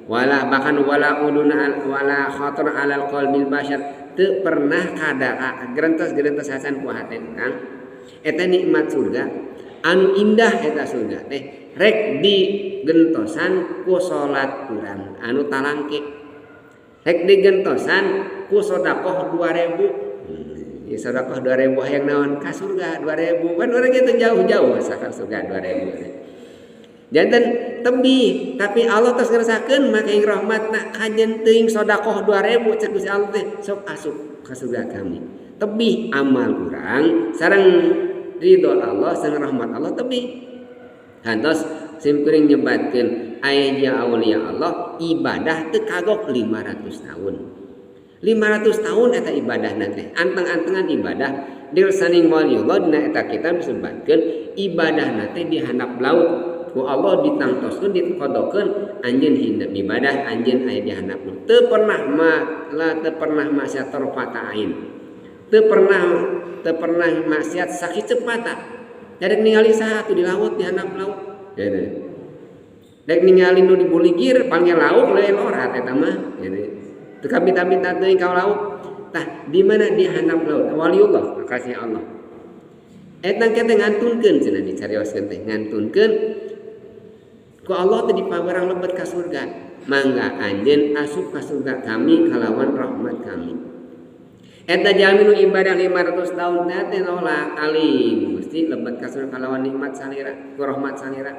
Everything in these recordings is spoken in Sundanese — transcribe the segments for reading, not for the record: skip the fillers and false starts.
Wala bahkan wala uduna wala khatar alal qalbil bashar teu pernah kada gerentos-gerentos hasan ku hate urang. Eta nikmat surga anu indah eta surga teh rek digentosan ku salat urang anu talangke. Rek digentosan ku sedekah 2000. Ya sedekah 2000 hayang naon ka surga 2000 kan urang ge teu jauh-jauh ka surga 2000. Janten tebih tapi Allah tos ngeresakeun maka ing rahmatna kajen teuing sedekah 2000 cek Gusti Allah teh sok asup ka surga kami. Tebih amal urang sareng ridho Allah sareng rahmat Allah tebih. Kantos sim kuring nyebatkeun aya aulia Allah ibadah teu kagok 500 tahun. 500 tahun eta ibadahna teh anteng-antengan ibadah dirsaning waliullah dina eta kitab disebatkeun ibadahna teh di handap laut. Ku Allah ditangtoskeun dikodokeun anjeun hindap ibadah anjeun aya di handap laut. Teu pernah la teu pernah maksiat tarfata ain. Teu pernah maksiat sakiceup mata. Rek ningali saha atuh di laut di handap laut. Gitu. Rek ningali nu dibuligir panggil lauk lain lorat eta mah. Gitu. Teu kabita-bita teuing ka laut. Tah di mana di handap laut? Waliullah kasih Allah. Eta teh ngantunkeun cenah dicarioskeun teh ngantunkeun ku Allah teh dipawarang lebet ka surga. Mangga anjeun asup ka surga kami kalawan rahmat kami. Eta jalmi nu ibadah 500 tahun teh nolak alim Gusti lebet ka surga kalawan nikmat salira ku rahmat salira.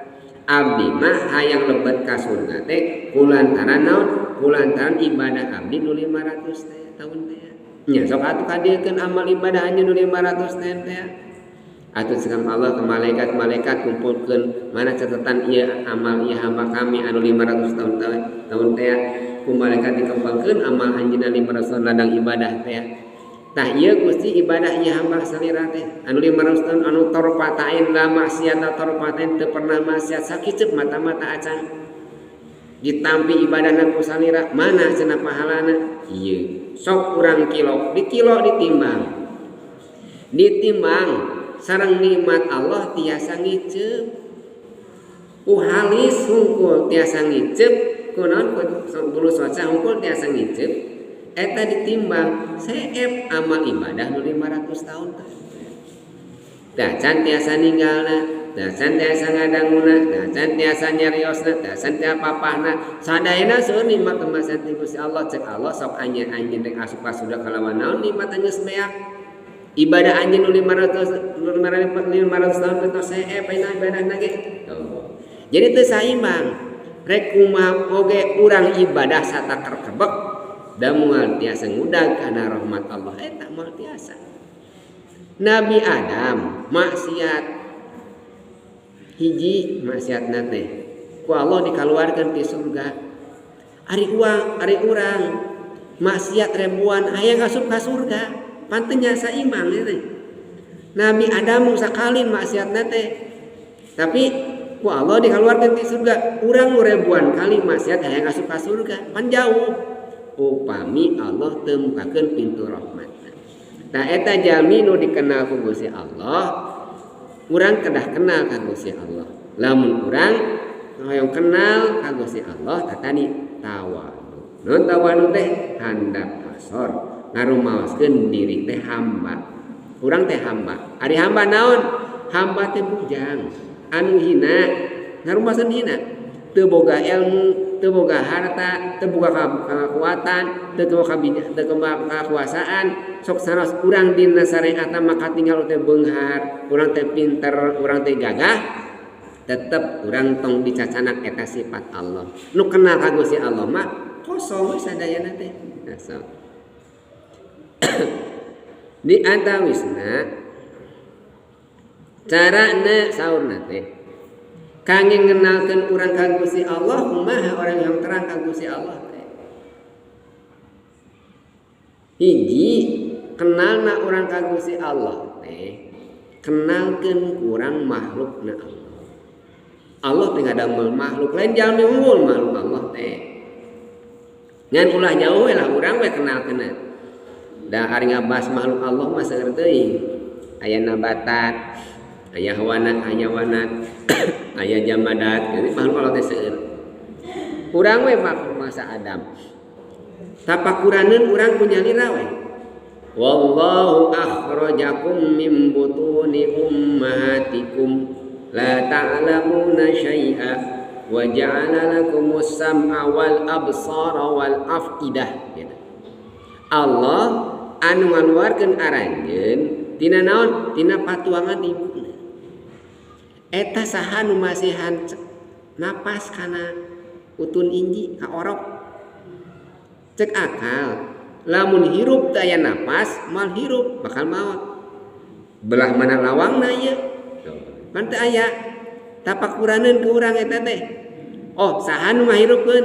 Abdi mah hayang lebet ka surga teh kulantaran naon? Kulantaran ibadah abdi nu 500 teh tahun teh. Nya sok atuh kadiekeun amal ibadah anjeun nu 500 teh teh. Atuh cekam Allah ke malaikat-malaikat kumpulkeun mana catatan ieu amal ieu hamba kami anu 500 tahun teh ku malaikat dikembangkeun amal anjeunna 500 tahun ladang ibadah teh. Tah ieu Gusti ibadah ieu hamba salira teh anu 500 tahun anu tarfatain la maksiat tarfatain teu pernah maksiat sakiceup mata-mata acan ditampi ibadahna ku salira mana cenah pahalana ieu sok urang kilo dikilo ditimbang ditimbang sareng nikmat Allah tiasa ngiceup ku halis hungkul tiasa ngiceup kunaon ku bulu soca hungkul tiasa ngiceup eta ditimbang seep amal ibadah nu 500 tahun teh. Tah can tiasa ninggalna, tah can tiasa ngadanguna, tah can tiasa nyariosna, tah can tiasa papahna. Sadayana seueur nikmat kemasan ti Gusti Allah cek Allah sok anjeun-anjeun rek asup ka surga kalawan naon nikmat anjeun beak. Ibadah anjeun nu 500 tahun teh tos seep ayeuna ibadahna ge. Tuh. Jadi teu saimbang. Rek kumaha oge urang ibadah sataker kebek da moal tiasa ngudag kana rahmat Allah eta moal tiasa. Nabi Adam maksiat hiji maksiatna teh ku Allah dikaluarkeun ti surga. Ari uang ari urang maksiat ribuan hayang asup ka surga pan teu nya saimbang teh. Nabi Adam sakali maksiatna teh tapi ku Allah dikaluarkeun ti surga. Urang ribuan kali maksiat hayang asup ka surga pan jauh. Upami Allah teu mukakeun pintu rahmat. Tah eta jalmi nu dikenal ku Gusti Allah, urang kedah kenal ka Gusti Allah. Lamun urang hoyong kenal ka Gusti Allah tah tadi tawadu. Naon tawadu teh? Handap asor, ngarumaoskeun diri teh hamba. Urang teh hamba. Ari hamba naon? Hamba teh bujang, anu hina, ngarumaoskeun hina. Teu boga ilmu, teu boga harta, teu boga kekuatan, teu boga teu boga kekuasaan, sok sanos urang dina syariat mah katinggal teh beunghar, urang teh pinter, urang teh gagah, tetep urang tong dicacanak eta sifat Allah. Nu kenal ka Gusti Allah mah kosong we sadayana teh. Nah, sok. Di antawisna carana saurna teh kangge ngenalkeun urang ka Gusti Allah kumaha orang yang terang ka Gusti Allah teh. Hiji kenalna urang ka Gusti Allah teh kenalkeun kurang makhlukna Allah. Allah teh ngadamel makhluk lain jalmi unggul makhluk Allah teh. Ngan ulah jauh we lah urang we kenalkeunna. Da ari ngabahas makhluk Allah mah seueur teuing. Aya nabatat, aya hawana, aya wanat, aya jamadat, jadi makhluk Allah teh seueur. Urang we masa Adam. Tapakuraneun urang ku nyalira we. Wallahu akhrajakum min butuni ummahatikum la ta'lamuna syai'a wa ja'ala lakumus sam'a wal absara wal afidah gitu. Allah anu ngaluarkeun aranjeun tina naon? Tina patuangan ibuna. Eta saha nu masihan napas kana utun inji ka orok? Cek akal lamun hirup teu aya napas moal hirup, bakal maot. Belah mana lawangna ieu? Pan teu aya. Tapakuraneun ku urang eta teh. Oh, saha nu ngahirupkeun?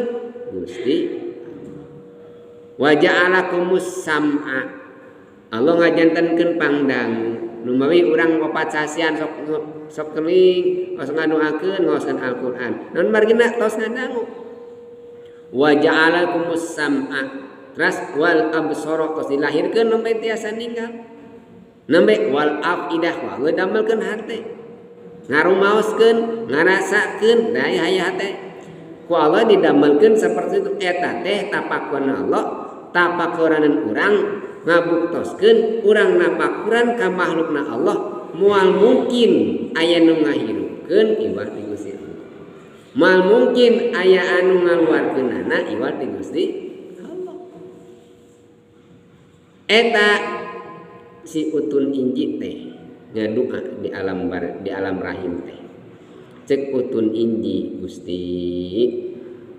Gusti. Wa ja'alakumus sam'a. Allah ngajantenkeun pangdangu. Nu mawi urang opat sasian sok sok keling, tos ngadoakeun ngaoskeun Al-Qur'an. Naon margina tos ngadangu. Wa ja'alakumus sam'a. Teras wal absara tos dilahirkeun nembe tiasa ninggal. Nembe wal afidah wa damelkeun hate. Ngarumaoskeun, ngarasakeun daya aya hate. Ku Allah didamelkeun seperti itu eta teh tapakuran Allah, tapakuranan urang ngabuktoskeun urang napakuran ka makhlukna Allah moal mungkin aya nu ngahirupkeun iwal ti Gusti Allah. Moal mungkin aya anu ngaluarkeunana iwal ti Gusti Allah. Eta si utun inji teh ngadua di alam bar, di alam rahim teh. Cek utun inji Gusti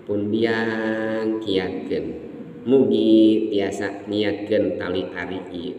pun biang kiatkeun mugi tiasa niatkeun tali ari ieu.